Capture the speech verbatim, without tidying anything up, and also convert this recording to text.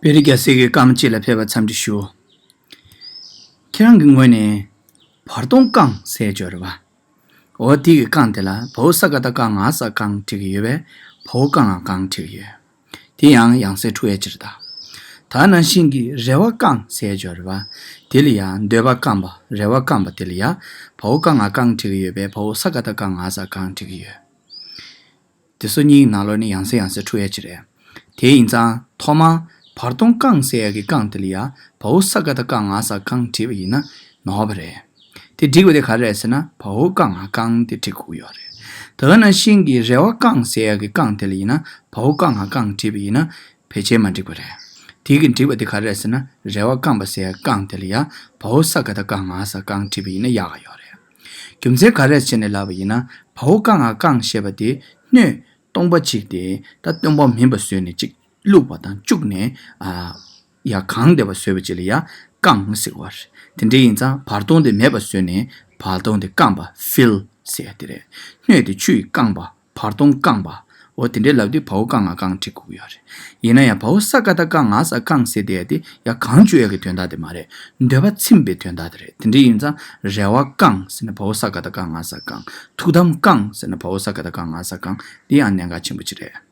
བེ་རི་རྒྱལ་སྲས་ཀྱི་རྐང་གཅིག་ལ་ཕེབས་པར་འཚམས་འདྲི་ཞུ། ཁྱེད་རང་གི་ངོས་ནས་བར་སྟོང་རྐང་ཟེར་ཡ་ཅིག་ཡོད་རེད་པ། འོ་དེ་གི་རྐང་དེ་ལ་བའོ་ས་ཀ་བཏགས་སྐ་ང་ས་རྐང་བྲིས་ཀྱི་ཡོད་པས་བའོ་ཀ་ང་རྐང་བྲིས་ཀྱི་ཡོད། དེ་ཡང་ཡང་སེ་འཁྲུག་ཡ་ཅིག་རེད་ད། ད་ནང་བཞིན་གྱི་རེ་བ་རྐང་ཟེར་ཡ་ཅིག་ཡོད་རེད་པ། དེ་ལ་ཡང་འདོད་པ་རྐང་པ་རེ་བ་རྐང་པ་དེ་ལ་ཡང་བའོ་ཀ་ང་རྐང་བྲིས་ཀྱི་ཡོད་པས་བའོ་ས་ཀ་བཏགས་སྐ་ང་ས་རྐང་བྲིས་ཀྱི་ཡོད། དེ་ཚོ་གཉིས་ནང་ལོགས་ནས་ཡང་སེ་ཡང་སེ་འཁྲུག་ཡ་ཅིག་རེད། དེ་ཡིན་ཙང་ཐོག་མར་བར་སྟོང་རྐང་ཟེར་ཡ་གི་རྐང་དེ་ལ་ཡ་བའོ་ས་ཀ་བཏགས་སྐ་ང་ས་རྐང་བྲིས་པ་ཡིན་ན་ནོར་བ་རེད། དེ་འགྲིག་པ་དེ་ག་རེ་རེད་ཟེར་ན་བའོ་ཀ་ང་རྐང་དེ་འགྲིག་དགོས་ཡོད་རེད། དེ་ནང་བཞིན་གྱི་རེ་བ་རྐང་ཟེར་ཡ་གི་རྐང་དེ་ལ་ཡིན་ན་བའོ་ཀ་ང་རྐང་བྲིས་པ་ཡིན་ན་ཕལ་ཆེར་མ་འགྲིག་པ་རེད། དེ་གི་འགྲིག་པ་དེ་ག་རེ་རེད་ཟེར་ན་རེ་བ་རྐང་པ་ཟེར་ཡ་རྐང་དེ་ལ་ཡ་བའོ་ས་ཀ་བཏགས་སྐ་ང་ས་རྐང་བྲིས་པ་ཡིན་ན་ཡག་ག་ཡོད་རེད། རྒྱུ་མཚན་ག་རེ་བྱས་ནས་ལབ་པ་ཡིན་ན་བའོ་ཀ་ང་རྐང་ཞེས་པ་དེ་སྣོད་སྟོང་པ་གཅིག་དེ་ད་སྟོང་པ་མིན་པ་བཟོས་ནས་གཅིག་བླུགས་པ་དང་བཅུག་ནས་ཨ་ཡར་གང་བསྡད་པ་བཟོས་པ་ཅིག་ལ་ཡ་རྐང་ཟེར་བ་རེད། དེ་འདྲ་ཡིན་ཙང་བར་སྟོང་དེ་མེད་པ་བཟོས་ནས་བར་སྟོང་དེ་རྐང་པ་ཕིལ་ཟེར་ཡ་དེ་རེད། སྣོད་དེ་ཆུ་ཡིས་བཀང་པ་བར་སྟོང་བཀང་པ། འོ་དེ་འདྲའི་ལབ་དུས་བའོ་ཀ་ང་རྐང་བྲིས་དགོས་ཀྱི་ཡོད་རེད། ཡིན་ན་ཡང་བའོ་ས་ཀ་བཏགས་སྐ་ང་ས་རྐང་ཟེར་དེ་ཡ་དེ་ཡ་གང་བཅོས་ཡ་གི་དོན་དག་དེ་མ་རེད། འདོད་པ་ཚིམ་པའི་དོན་དག་དེ་རེད། དེ་འདྲ་ཡིན་ཙང་རེ་བ་བཀང་ཟེར་ན་བའོ་ས་ཀ་བཏགས་སྐ་ང་ས་བཀང་། ཐུགས་དམ་བསྐང་ཟེར་ན་བའོ་ས་ཀ་བཏགས་སྐ་ང་ས་བསྐང་། འདི་ཡང་གནད་འགག་ཆེན་པོ་ཅིག་རེད།